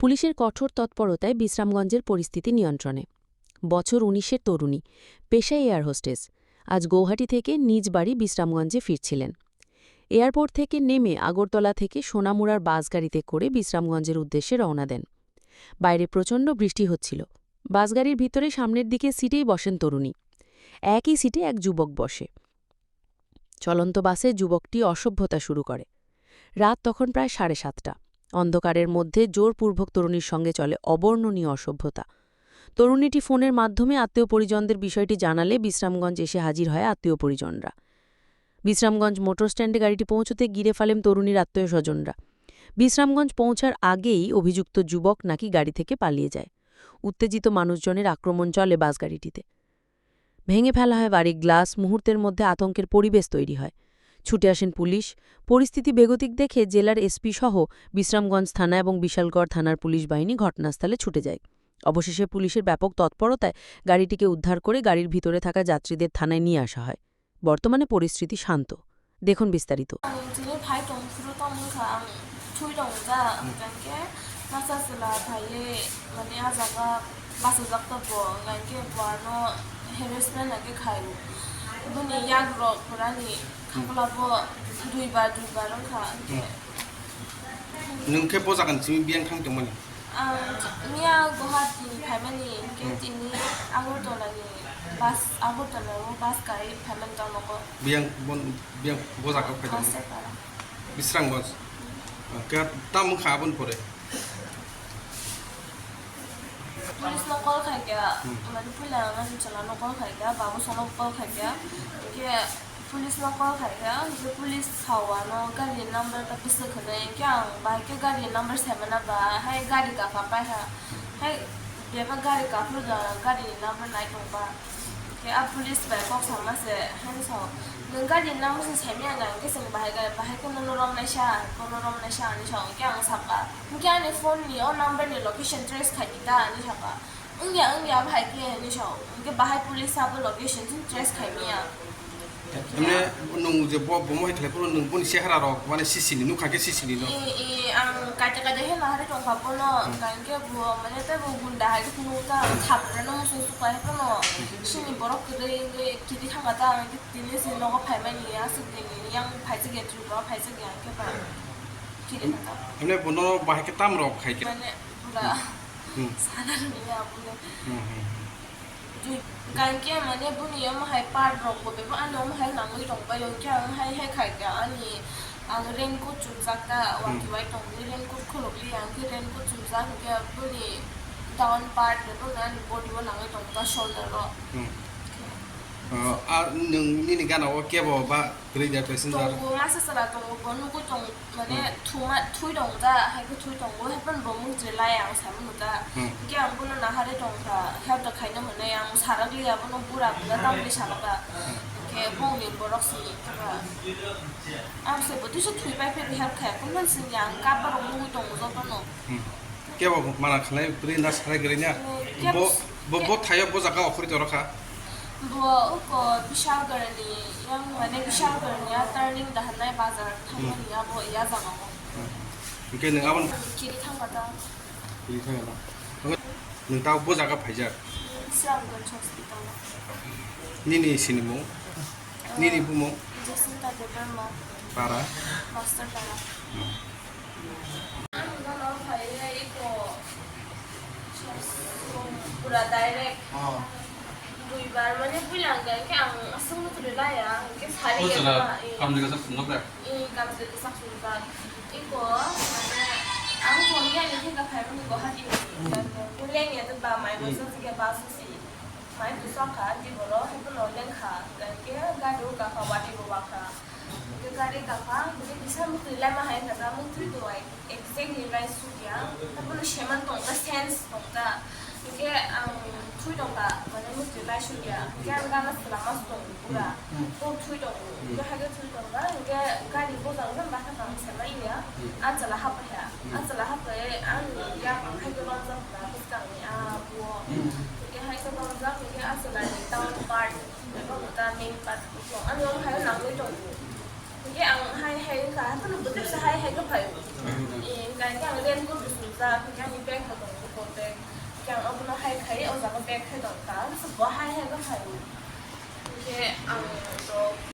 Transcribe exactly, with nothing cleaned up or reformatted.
পুলিশের কঠোর তৎপরতায় বিশ্রামগঞ্জের পরিস্থিতি নিয়ন্ত্রণে। বছর উনিশের তরুণী, পেশায় এয়ার হোস্টেস, আজ গৌহাটি থেকে নিজ বাড়ি বিশ্রামগঞ্জে ফিরছিলেন। এয়ারপোর্ট থেকে নেমে আগরতলা থেকে সোনামুড়ার বাস গাড়িতে করে বিশ্রামগঞ্জের উদ্দেশ্যে রওনা দেন। বাইরে প্রচণ্ড বৃষ্টি হচ্ছিল। বাস গাড়ির ভিতরে সামনের দিকে সিটেই বসেন তরুণী। একই সিটে এক যুবক বসে। চলন্ত বাসে যুবকটি অসভ্যতা শুরু করে। রাত তখন প্রায় সাড়ে সাতটা। অন্ধকারের মধ্যে জোরপূর্বক তরুণীর সঙ্গে চলে অবর্ণনীয় অসভ্যতা। তরুণীটি ফোনের মাধ্যমে আত্মীয় পরিজনদের বিষয়টি জানালে বিশ্রামগঞ্জ এসে হাজির হয় আত্মীয় পরিজনরা। বিশ্রামগঞ্জ মোটর স্ট্যান্ডে গাড়িটি পৌঁছতে গিরে ফেলেন তরুণীর আত্মীয় স্বজনরা। বিশ্রামগঞ্জ পৌঁছার আগেই অভিযুক্ত যুবক নাকি গাড়ি থেকে পালিয়ে যায়। উত্তেজিত মানুষজনের আক্রমণ চলে বাস গাড়িটিতে। ভেঙে ফেলা হয় বাড়ির গ্লাস, মুহূর্তের মধ্যে আতঙ্কের পরিবেশ তৈরি হয়। ছুটে আসেন পুলিশ। পরিস্থিতি বেগতিক দেখে জেলার এসপি সহ বিশ্রামগঞ্জ থানা এবং বিশালগড় থানার পুলিশ বাহিনী ঘটনাস্থলে ছুটে যায়। অবশেষে পুলিশের ব্যাপক তৎপরতায় গাড়িটিকে উদ্ধার করে গাড়ির ভিতরে থাকা যাত্রীদের থানায় নিয়ে আসা হয়। বর্তমানে পরিস্থিতি শান্ত। দেখুন বিস্তারিত। Ang tini phai tong phuru tong wngkha, ang thui tong ja, hwnkhe masa chwla phaiwi, mane, ah jaga bachajak tongo, hwnkhe bo ano harassment hwnkhe khai o. Bini yagrok purani khaklabo duibar duibar wngkha, hwnkhe. Nwng khe bo jaga ni simi biyang thang tongmani? Ang miya Guwahati phaimani, hwnkhe tini Agartala ni bus, Agartala o bus kai phaimani tong nogo. Biyang bon, biyang bo jaga o phai tong? Masterpara. Bisranggonj. Khe tam wngkha aboni pore? Police no call khai kha, mane puila ang ani chwla no call khai kha, babu sano call khai kha, hwnkhe police no call khai kha, hwnkhe police sao ano gari number ta bwswk hwnwi, hwnkhe ang bahai khe gari number sai mana ba, hai gari kapha pai ha, hai bebak gari kaphuru da gari number nai tong ba. Khe a police bai kok sama se, haino sao, "Nwng gari number se saimaya na, hwnkhe chwng bahai ga-, bahai khe nono romnaisa, bono romnaisa," hinwi sao, hwnkhe ang sakha. Hwnkhe ani phone ni o number ni location trace khai di ta, hinwi sakha. "Wngya, wngya, bahai khe," hinwi sao. Hwnkhe bahai police abo location chwng trace khai maya. Emne nwng je bo, bomo hai khlai phuru nwng boni chehara rok, mane, sisini nukha khe sisini no? E, e, ang kaita kaita khe nahari tongkha bono, hwnkhe bo, mane, tei bo gunda hai khe phunukha, ang thapre no muchung sukha hai phano, sini borok kwrwi wngwi kiri thangkha ta, ang khe tini se nogo phaimani, aswk dini yang phaijak ya, Tripura phaijak ya, ang khe ba kiri thangkha. Emne bono bahai khe tam rok khai khe? Mane, pura sana rwngya abole. Hmm, hmm, hmm. Hwnkhe mane boni omo hai part rok bo bebak ani omo hai nangwi tongbai, hwnkhe ang hai hai khai kha ani, ang raincoat chumjak ta, hmm, wati bai tongwi raincoat khulukli, ang khe raincoat chumjak hwnkhe boni down part rok no ani body o nangwi tongkha, shoulder o. Hmm. Ah, a, nwng nini gana o kebo ba kwrwi da passenger? Tongo, masa chwla tongo, bo nugwi tongo. Mane, hmm, thuma, thui tongo da, hai khe thui tongo, hai phano bo mukti lai ang sai mano da. Hmm. Hwnkhe ang bono nahari tongkha, help da khaina hwnwi ang sarak li abono bura buda tamni sakha da. Hmm. Hwnkhe bongni borok sini kha. Ang se bo tisa thui pai phano help khaya, kunu sini ang kap borok nugwi tongo jotono. Hmm. Kebo mana khlai bwrwi na sarai kwrwi na? Hmm, kebo bo, s-, bo, ke- bo thaio bo jaga o khuri toro kha? Bo uko Bishalgarh ni, yang mane Bishalgarh ni a turning da hanai bazar thangmani abo ya jaga o. Hmm. Hwnkhe nwng aboni kiri thangma ta. Kiri thangma ta. Nwng ta bo jaga phaijak? Bishalgarh hospital o. Nini sinimung? Nini bumung? Jacinta Debbarma. Para? Master Para. Hmm. Ang gana phaiya iko pura direct. Oh. Duibar mane builang ga ke ang asung nukri laya, ke sari ya. Kamni gasa sungok da? I kamni gasa sungok. Iko, mane, ang phone ya ni thika phai mani Guwahati ni. Builang ya to ba mai bosa sike ba susi. Mai tu sokha, di boro, hebu no lengkha, ke gari uka kha, wadi bo wakha. Hwnkhe gari gapha, hwnkhe kisa muktwi laima hai wngkha ta, muktwi to ai exactly lai sukya, haphano seman tongkha, sense tongkha. Hwnkhe ang thui tongkha, mane muktwi lai sukya. Hwnkhe ang gana swlama se tongo pura. Hmm. Bo thui tongo. Hwnkhe haikhe thui tongkha, hwnkhe gari bojak nang bakha kha ang sema ya. Hmm. Achwla hapha ya. Hmm. Achwla hapha ya, ang ya haikhe romjak kha bwskangni a buo. Hmm. Hwnkhe haikhe romjak, hwnkhe achwla ni town part. Abo ta main part. Ani omo hai nangwi tongo. Hwnkhe ang hai hai wngkha, haphano bwtwisa hai hai khe phai. Eh, hwnkha hwnkhe ang raincoat bo chumjak. Da, khe ani bag bo tongo, ko bag. Khe ang abono hai khai, o jaga bag khai tong kha. Ang se bo hai hai bo khai. Khe ang rok